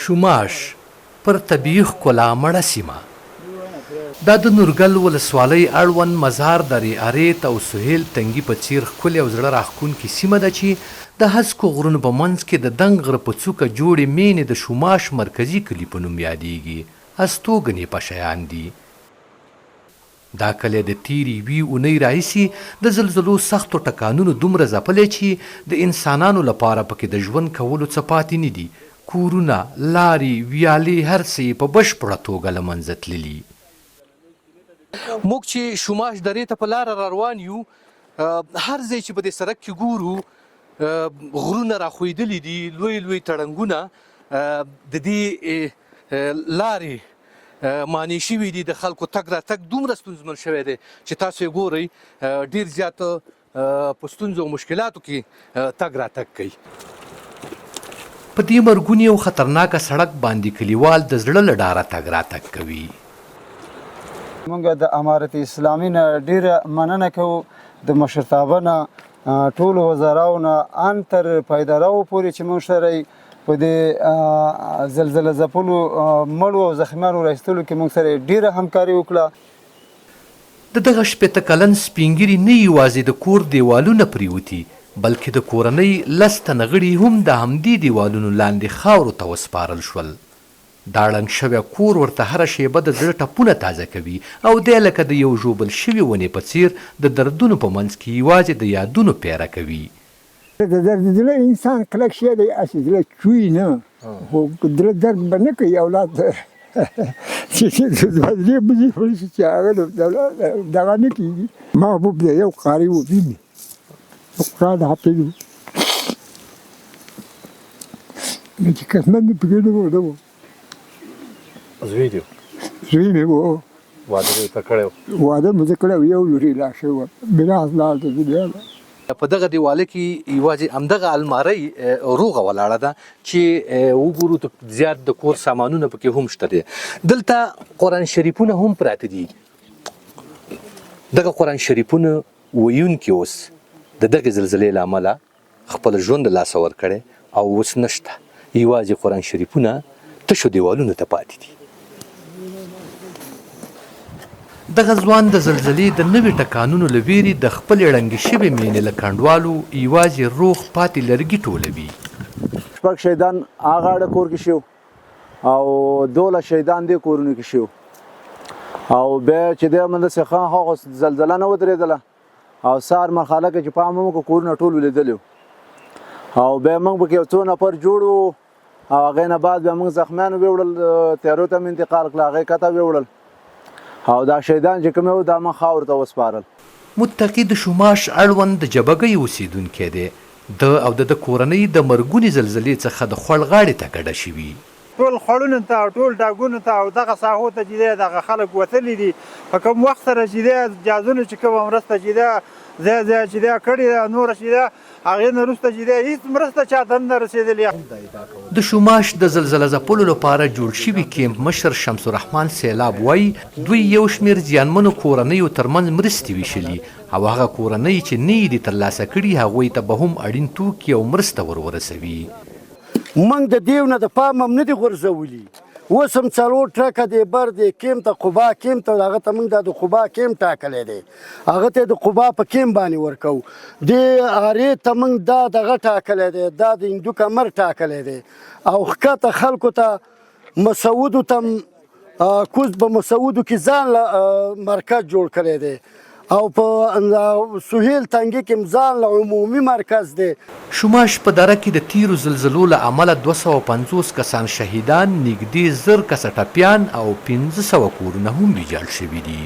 شوماش پر طبیعي ښکلا مړه سیمه. دا د نورګل ولسوالۍ اړوند مزار درې ارېت او سهیل تنګي په څېر ښکلې او زړه راښکونکې سیمه ده چې د هسکو غرونو په منځ کې د دنګ غره په څوکه جوړې مېنې د شوماش مرکزي کلي په نوم یادېږي، استوګن یې پشه یان دي. دا کلی د تېرې یوې اونۍ راهیسې د زلزلو سختو ټکانونو دومره ځپلی چې د انسانانو لپاره پکې د ژوند کولو څه پاتې نه دي، کورونه، لارې، ویالې هر څه یې په بشپړه توګه له منځه تللي. موږ چې شوماش درې ته په لاره راروان یو، هر ځای چې په دې سړک کې ګورو غرونه راښویدلي دي، لوی لوی تړنګونه د دې لارې مانع شوي دي، د خلکو تګ راتګ دومره ستونزمن شوی دی چې تاسو یې ګورئ ډیر زیات په ستونزو او مشکلاتو کې تګ راتګ کوي. په دې مرګوني او خطرناکه سړک باندې کلیوال د زړه له ډاره تګ راتګ کوي. مونږ د امارت اسلامي نه ډیره مننه کوو، د مشرتابه نه، ټولو وزراو نه، ان تر پایداراو پورې چې مونږ سره په دې زلزله ځپلو مړو او زخمیانو راایستلو کې مونږ سره ډیره همکاري وکړه. د دغه 60 کلن سپینږیري نه یوازې د کور دېوالونه پرېوتي، بلکې د کورنۍ 10 تنه غړي هم د همدې دېوالونو لاندې خاورو ته وسپارل شول. دا ړنګ شوی کور ورته هره شېبه د زړه ټپونه تازه کوي او دی لکه د یو ژوبل شوي ونې په څېر د دردونو په منځ کې یوازې د یادونو پیره کوي. د درد زړه انسان کلک شی دی، هسې زړه چوي نه، خو زړه درد به نه کوي. اولاد چې دوه درې بجې مړ شي چې هغه دغه نه کېږي. محبوب دی، یو قاري و، بي قرآن حافظ و، نو چې قسمت مې پکې نه و، نه و. زوی دی؟ زوی مې و. واده مې ورته کړی و؟ واده مې ورته کړی و، یو لور یې لا شوې وه، میراث لاړ د دنیا نه. په دغه دیواله کې یوازې همدغه المارۍ روغه ولاړه ده چې وګورو ته زیات د کور سامانونه پکې هم شته دي. دلته قرآن شریفونه هم پراته دي. دغه قرآن شریفونه ویونکي اوس د دغې زلزلې له امله خپل ژوند له لاسه ورکړی او اوس نشته، یوازې قرآن شریفونه تشو دیوالونو ته پاتې دي. دغه ځوان د زلزلې د نوي ټکانونو له ویرې د خپلې ړنګې شوې مېنې له کنډوالو یوازې روغ پاتې لرګي ټولوي. شپږ شهیدان هغه اړه کور کې شو او 12 شهیدان دې کورونو کې شو، او بیا چې دی موږ څخه هغه زلزله نه ودرېدله او سار مرحله کې چې پام وکړو کورونه ټول ولیدلو، او بیا موږ پکې یو څو نفر جوړ وو، او هغې نه بعد بیا موږ زخمیان ویوړل، تیارو ته مې انتقال کړه، هغې کته ویوړل، او دا شهیدان چې کوم وو دا موږ خاورو ته وسپارل. متقي د شوماش اړوند د جبګۍ اوسېدونکی دی. ده او د ده کورنۍ د مرګونې زلزلې څخه د خوړ غاړې ته کډه شوي. ټول خوړونو ته او ټول ډاګونو ته او دغه ساحو ته چې دی دغه خلک وتلي دي. په کوم وخت سره چې دی جازونو چې کومه مرسته چې ده ځای ځای چې دی کړې ده، نوره چې ده هغې نه وروسته چې دی هیڅ مرسته چاته نه ده رسېدلې. د شوماش د زلزله ځپلو لپاره جوړ شوي کیمپ مشر شمس الرحمن سیلاب وايي، دوی یو شمېر زیانمنو کورنیو ترمنځ مرستې ویشلي او هغه کورنۍ چې نه یې دي ترلاسه کړي هغوی ته به هم اړین توکي او مرسته ور ورسوي. موږ د دیو نه د پام هم نه دي غورځولي، اوس هم 4 ټرکه دی بر دی کیم ته، قبا کیم ته، هغه ته موږ دا د قبا کیم ټاکلی دی، هغه ته د قبا په کیم باندې ورکوو. دې ارې ته موږ دا دغه ټاکلی دی، دا د هندو کمر ټاکلی دی، او ښکته خلکو ته مسعودو ته کوز په مسعودو کې ځان له مرکز جوړ کړی دی، او په سهیل تنګي کې هم ځان له عمومي مرکز دی. شوماش په دره کې د تېرو زلزلو له امله 250 کسان شهیدان، نږدې 1000 کسه ټپیان او 500 کورونه هم ویجاړ شوي دي.